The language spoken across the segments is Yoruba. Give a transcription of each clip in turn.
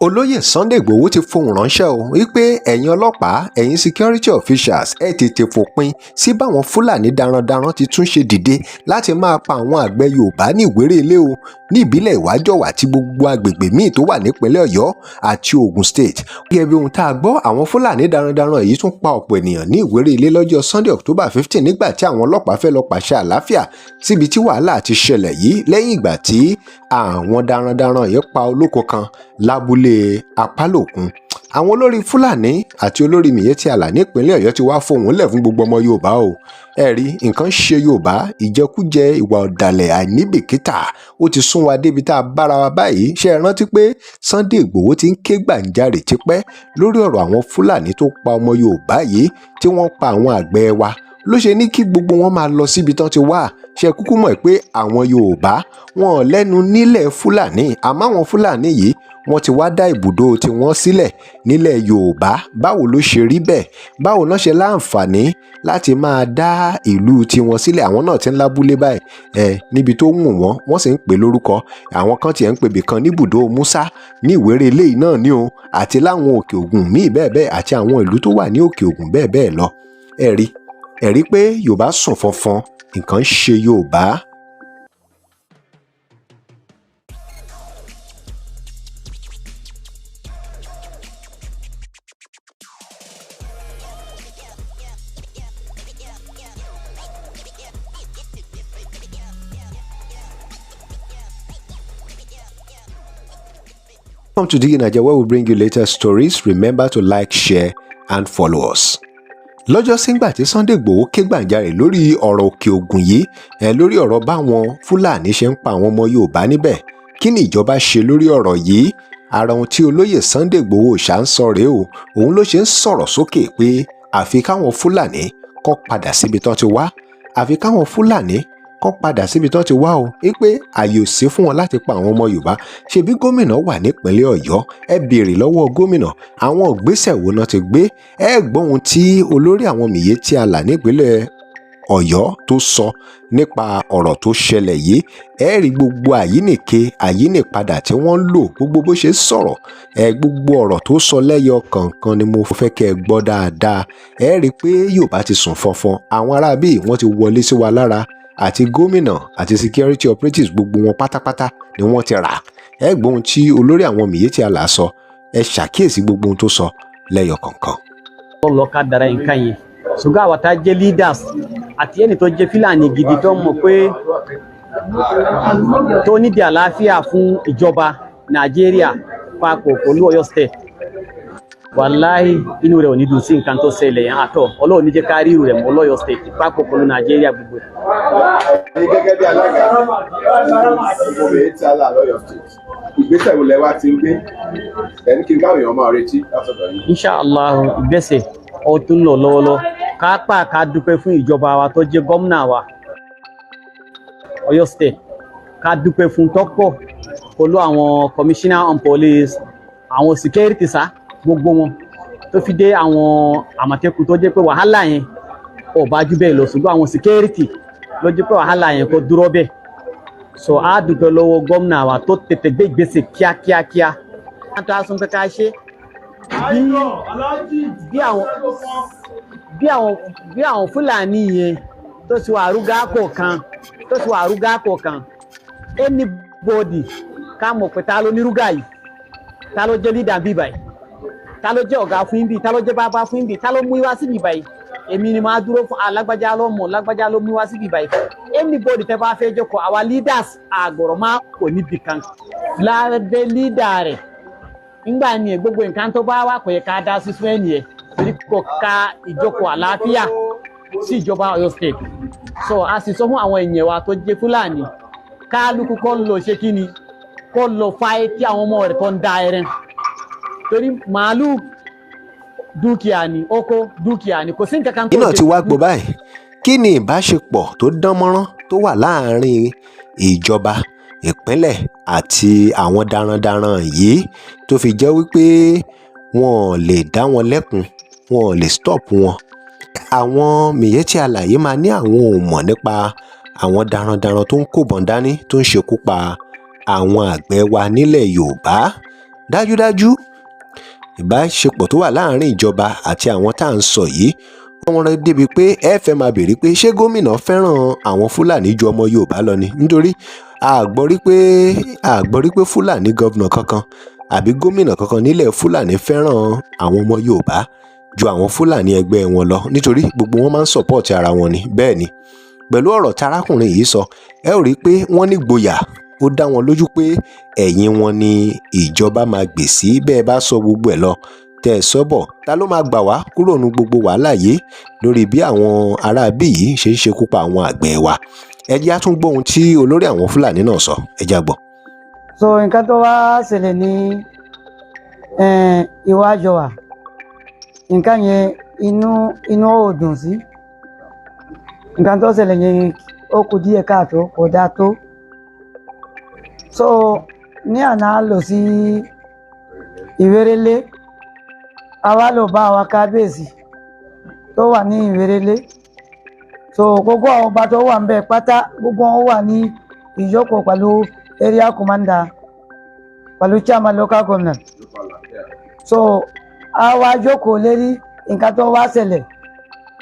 Olóyè Sunday Igboro ti fohùn ránṣẹ́ o wípé ẹ̀yin ọlọ́pàá, ẹ̀yin security officials, ẹ̀ tètè fòpin sí báwọn Fúlàní darandaran ti tún ṣe dìde láti máa pa àwọn àgbẹ̀ Yorùbá ní Ìwéré-Ilé o, ní ìbílẹ̀ Ìwájọwà àti gbogbo agbègbè míì tó wà nípìnlẹ̀ Ọ̀yọ́ àti Ogun State. Gẹ́gẹ́ bí ohun tá a gbọ́, àwọn Fúlàní darandaran yìí tún pa ọ̀pọ̀ ènìyàn ní Ìwéré-Ilé lọ́jọ́ Sunday, October 15, nígbà tí àwọn ọlọ́pàá fẹ́ lọ pàṣẹ àlàáfíà síbi tí wàhálà ti ṣẹlẹ̀ yìí, lẹ́yìn ìgbà tí àwọn darandaran yìí pa olóko kan lábúlé Apálòkun. Àwọn olórí Fúlàní àti olórí Miyetti Allah nípínlẹ̀ Ọ̀yọ́ ti wá fohùn lẹ̀ fún gbogbo ọmọ Yorùbá o. Ẹ rí nǹkan ṣe Yorùbá, ìjẹkújẹ, ìwà ọ̀dàlẹ̀, àìníbìkítà, ó ti sún wa débi tá a bára wa báyìí. Ṣe é rántí pé Sunday Igbòho ti ń ké gbàǹjarè tipẹ́ lórí ọ̀rọ̀ àwọn Fúlàní tó pa ọmọ Yorùbá yìí, tí wọ́n pa àwọn àgbẹ̀ wa, ló ṣe ní kí gbogbo wọn máa lọ síbi tán ti wá? Ṣe kúkú mọ̀ pé àwọn Yorùbá wọn ò lẹ́nu nílẹ̀ Fúlàní, àmọ́ àwọn Fúlàní yìí, wọ́n ti wá dá ibùdó tiwọn sílẹ̀ nílẹ̀ Yorùbá. Báwo ló ṣe rí bẹ́ẹ̀? Báwo náà ṣe láǹfààní láti máa dá ìlú tiwọn sílẹ̀? Àwọn náà ti ń lábúlé báyìí ẹ níbi tó wù wọ́n, wọ́n sì ń pè lórúkọ. Àwọn kan tiẹ̀ ń pè bìkan níbùdó Musa ní Ìwéré eléyìí náà ní o, àti láwọn Òkè Ògùn míì bẹ́ẹ̀ bẹ́ẹ̀, àti àwọn ìlú tó wà ní Òkè Ògùn bẹ́ẹ̀ bẹ́ẹ̀ lọ. Ẹ rí ẹ̀rí pé Yorùbá sùn fọnfọn, nǹkan ń ṣe Yorùbá. Welcome to Digi Naija, where we bring you latest stories. Remember to like, share and follow us. Lọ́jọ́ sígbà tí Sunday Igbòho ké gbàǹjarè lórí ọ̀rọ̀ Òkè Ògùn yìí ẹ, lórí ọ̀rọ̀ báwọn Fúlàní ṣe ń pa àwọn ọmọ Yorùbá níbẹ̀, kí ni ìjọba ṣe lórí ọ̀rọ̀ yìí? Ara ohun tí olóyè Sunday Igbòho ṣá ń sọ rèé o. Òun ló ṣe ń sọ̀rọ̀ sókè pé àfi káwọn Fúlàní kó padà síbi tán ti wá, àfi káwọn Fúlàní kó padà síbi tán ti wá o, wípé àyè ò sí fún wọn láti pa àwọn ọmọ Yorùbá. Ṣebí gómìnà wà nípínlẹ̀ Ọ̀yọ́, ẹ béèrè lọ́wọ́ gómìnà àwọn ìgbésẹ̀ wo náà ti gbé. Ẹ gbọ́ ohun tí olórí àwọn Miyetti Allah nípínlẹ̀ Ọ̀yọ́ tó sọ nípa ọ̀rọ̀ tó ṣẹlẹ̀ yìí. Ẹ rí gbogbo àyínìke àyínìpadà tí wọ́n ń lò, gbogbo bó ṣe sọ̀rọ̀ ẹ, gbogbo ọ̀rọ̀ tó sọ lẹ́yọ kọ̀ọ̀kan ni mo fẹ́ kẹ́ ẹ gbọ́ dáadáa. Ẹ rí i pé Yorùbá ti sùn fọnfọn, àwọn aráabí wọ́n ti wọlé sí wa lára, àti gómìnà àti security operatives, gbogbo wọn pátápátá ni wọ́n ti rà. Ẹ gbọ́ ohun tí olórí àwọn Miyetti Allah sọ, ẹ ṣàkíyèsí gbogbo ohun tó sọ lẹ́yọ kọ̀ọ̀kan. Lọ ká dara nǹkan yẹn, ṣùgbọ́n àwa tá jẹ́ leaders àti ẹni tó jẹ́ Fúlàní gidi tó mọ̀ pé tó nídìí àlàáfíà fún ìjọba Nàìjíríà papọ̀ pẹ̀lú Ọ̀yọ́ State, wàláhì, inú rẹ̀ ò ní dùn sí nǹkan tó ṣẹlẹ̀ yẹn àtọ̀. Ọlọ́run ní jẹ́ ká rí irú rẹ̀ mọ́ lọ́yọ̀ State papọ̀ pẹ̀lú Nàìjíríà gbogbo ẹ̀. Ní gẹ́gẹ́ bí alága gbogbo Miyetti Allah lọ́yọ̀ State, ìgbésẹ̀ wo lẹ wá ti ń gbé ẹni kí n káwọn èèyàn máa retí látọ̀dọ̀ yín? Inshallah, ìgbésẹ̀ ó tún lọ lọ́wọ́lọ́wọ́. Ká pa ká dúpẹ́ fún ìjọba wa tó jẹ́ gómìnà wa Ọ̀yọ́ State, ká dúpẹ́ fún tọ́pọ̀ pẹ̀lú àwọn commissioner on police, àwọn security sá, gbogbo wọn tó fi dé àwọn Àmọ̀tẹ́kùn, tó jẹ́ pé wàhálà yẹn ò bá jù bẹ́ẹ̀ lọ, ṣùgbọ́n àwọn security ló jẹ́ pé wàhálà yẹn kò dúró bẹ́ẹ̀. So a dúpẹ́ lọ́wọ́ gómìnà wa tó tètè gbé ìgbésẹ̀ kíákíákíá. Tó a sọ pé ká ṣe bí àwọn Fúlàní yẹn tó ti wà arúgá kọ̀ọ̀kan, tó ti wà arúgá kọ̀ọ̀kan, anybody ká mọ̀ pé ta ló nírúgà yìí, ta ló jẹ́ leader bí báyìí, ta ló jẹ́ ọ̀gá fún bí, ta ló jẹ́ bàbá fún bí, ta ló mú wá síbi báyìí. Èmi ni màá dúró fún alágbájá ló mọ̀, lágbájá ló mú wá síbi báyìí. Anybody tẹ́ bá fẹ́ jókòó, àwa leaders àgbọ̀rọ̀ máa kò níbi kan lábẹ́ leader rẹ̀ ńgbà ni gbogbo nǹkan tó bá wà, kò yẹ ká dá sí fún ẹnìyẹn, torí kò ká ìjókòó àlàáfíà sí ìjọba Ọ̀yọ́ State. So a sì sọ fún àwọn èèyàn wa tó jẹ́ Fúlàní, kálukú kọ́ lọ ṣe kí ni, kọ́ lọ fáyé tí àwọn ọmọ rẹ̀ tó ń da ẹran, torí màálù dúkìá ni, oko dúkìá ni, kò sí nǹkan kan tó Iná ti wá gbọ́ báyìí. Kí ni ìbáṣepọ̀ tó dán mọ́rán tó wà láàrin ìjọba ìpínlẹ̀ àti àwọn darandaran yìí tó fi jẹ́ wípé wọn ò lè dá wọn lẹ́kun, wọn ò lè stop wọn? Àwọn Miyetti Allah yìí máa ní àwọn ò mọ̀ nípa àwọn darandaran tó ń kóbọn dání, tó ń ṣekú pa àwọn àgbẹ̀ wa nílẹ̀ Yorùbá. Dájúdájú, ìbáṣepọ̀ tó wà láàrin ìjọba àti àwọn tá à ń sọ yìí, wọ́n rán débi pé ẹ fẹ́ máa béèrè pé ṣé gómìnà fẹ́ràn àwọn Fúlàní ju ọmọ Yorùbá lọ ni? Nítorí a gbọ́ rí pé Fúlàní governor kankan àbí gómìnà kankan nílẹ̀ Fúlàní fẹ́ràn àwọn ọmọ Yorùbá ju àwọn Fúlàní ẹgbẹ́ wọn lọ, nítorí gbogbo wọn máa ń support ara wọn ni. Bẹ́ẹ̀ ni, pẹ̀lú ọ̀rọ̀ tarákùnrin yìí sọ, ẹ ó rí i pé wọ́n ní gboyà, ó dá wọn lójú pé ẹ̀yìn wọn ni ìjọba máa gbè sí. Bẹ́ẹ̀ bá sọ gbogbo ẹ̀ lọ, tẹ́ ẹ sọ́bọ̀, ta ló máa gbà wá kúrò ní gbogbo wàhálà yìí lórí bí àwọn aráabí yìí ṣe ń ṣekú pa àwọn àgbẹ̀ wa? Ẹ jẹ́ á tún gbọ́ ohun tí olórí àwọn Fúlàní náà sọ. Ẹ jẹ́ á gbọ́. So nǹkan tó wá ṣẹlẹ̀ ní iwájú wa, nǹkan yẹn, inú ò dùn sí nǹkan tó ṣẹlẹ̀ yẹn. Ó kù díẹ̀ káàtó, kò dáa tó. So ní àná, a lọ sí Ìwérélé, a wá lọ bá àwa kábíyèsí tó wà ní Ìwérélé. So gbogbo àwọn ọba tó wà ń bẹ̀ pátá, gbogbo wọn wà ní ìjókòó pẹ̀lú area commander, pẹ̀lú chairman local government. So a wá jókòó lérí nǹkan tó wá ṣẹlẹ̀,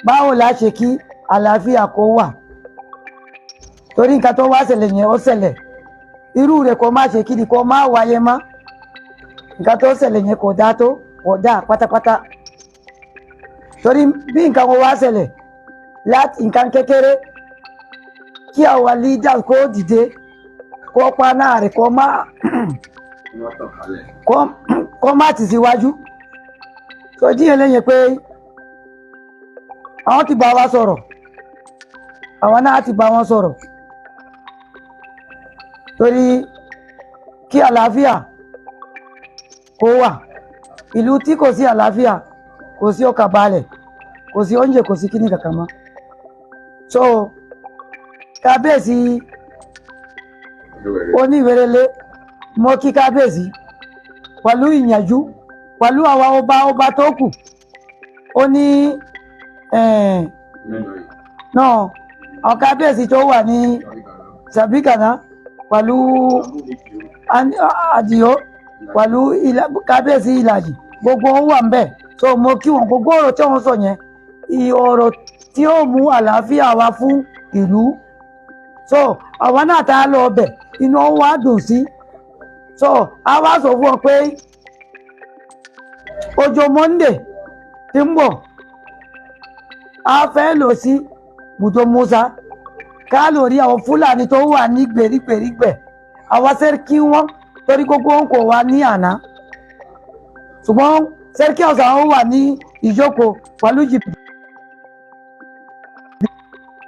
báwo la ṣe kí àlàáfíà kó wà, torí nǹkan tó wá ṣẹlẹ̀ yẹn, ó ṣẹlẹ̀, irú rẹ̀ kó má ṣe kí ni, kó má wáyé mọ́. Nǹkan tó ṣẹlẹ̀ yẹn kò dáa tó, kò dáa pátápátá, torí bí nǹkan wọn wá ṣẹlẹ̀ láti nǹkan kékeré, kí àwa leaders kó dìde, kó pa náà rẹ̀, kó má tì síwájú. Tó díẹ̀ lẹ́yìn pé àwọn ti bá wa sọ̀rọ̀, àwọn náà ti bá wọn sọ̀rọ̀, torí kí àlàáfíà kó wà. Ìlú tí kò sí àlàáfíà, kò sí ọkà balẹ̀, kò sí oúnjẹ, kò sí kíní kankan mọ́. So kábíyèsí oníwèrèlé, mo kí kábíyèsí pẹ̀lú ìyànjú, pẹ̀lú àwọn ọba tó kù. Ó ní náà, àwọn kábíyèsí tó wà ní Sàbíkàná pẹ̀lú Àdìó, pẹ̀lú kábíyèsí Ìlàjì, gbogbo wọn wà ń bẹ̀. So mo kí wọn. Gbogbo ọ̀rọ̀ tí wọ́n sọ yẹn, ọ̀rọ̀ tí ó mú àlàáfíà wá fún ìlú. So àwọn náà tá a lọ bẹ̀, inú wa dùn sí. So a wá sọ fún ọ pé ọjọ́ Monday tí ń bọ̀, a fẹ́ lọ sí Bùdó Musa, ká lọ rí àwọn Fúlàní tó wà ní gbèrígbèrígbẹ̀, àwọn sẹ́ríkì wọn, torí gbogbo wọn kò wá ní àná, ṣùgbọ́n sẹ́ríkì ọ̀sán wọn wà ní ìjókòó pẹ̀lú jìbìtì.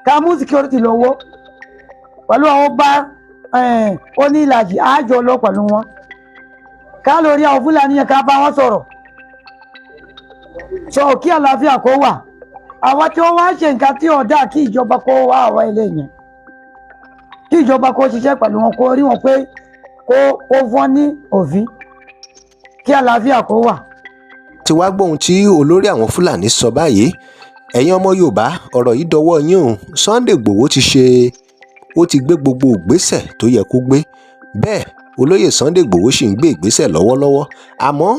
Ká mú security lọ́wọ́ pẹ̀lú àwọn bá onílàjì àjọ lọ pẹ̀lú wọn, ká lọ rí àwọn Fúlàní yẹn, ká bá wọn sọ̀rọ̀ sọ kí àlàáfíà kó wà. Àwọn tí wọ́n wá ṣe nǹkan tí ò dáa, kí ìjọba kó wá àwọn eléyẹn, kí ìjọba kó ṣiṣẹ́ pẹ̀lú wọn, kó rí wọn pé kó fọ́n ní òfin, kí àlàáfíà kó wà. Ti wá gbóhun tí olórí àwọn Fúlàní sọ báyìí. Ẹ̀yin ọmọ Yorùbá, ọ̀rọ̀ yìí dọwọ́ yín o. Sunday Igboho ti ṣe, ó ti gbé gbogbo ìgbésẹ̀ tó yẹ kó gbé. Bẹ́ẹ̀ olóyè Sunday Igboho sì ń gbé ìgbésẹ̀ lọ́wọ́lọ́wọ́. Àmọ́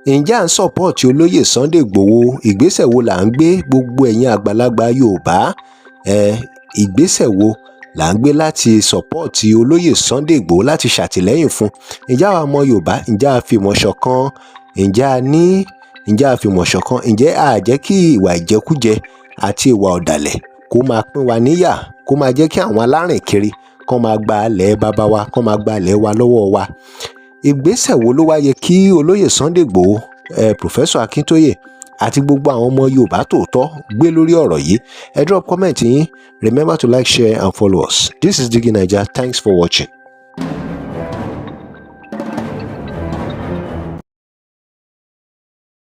ǹjẹ́ à ń support olóyè Sunday Igboho? Ìgbésẹ̀ wo là ń gbé? Gbogbo ẹ̀yin àgbàlagbà Yorùbá ẹ, ìgbésẹ̀ wo là ń gbé láti support olóyè Sunday Igboho, láti ṣàtìlẹ́yìn fún? Ǹjẹ́ àwọn ọmọ Yorùbá, ǹjẹ́ a fìmọ̀ ṣọ̀kan? Ǹjẹ́ a ní, ǹjẹ́ a fìmọ̀ ṣọ̀kan? Ǹjẹ́ a jẹ́ kí ìwà ìjẹkújẹ àti ìwà ọ̀dàlẹ̀ kó máa pín wa níyà, kó máa jẹ́ kí àwọn alárìnkiri kó máa gba ilẹ̀ bàbá wa, kó máa gba ilẹ̀ wa lọ́wọ́ wa? Ìgbésẹ̀ wo ló wá yẹ kí olóyè Sunday Igboho, Professor Akintoye àti gbogbo àwọn ọmọ Yorùbá tòótọ́ gbé lórí ọ̀rọ̀ yìí? Ẹ drop comment yín. Remember to like, share and follow us. This is Digi Naija. Thanks for watching.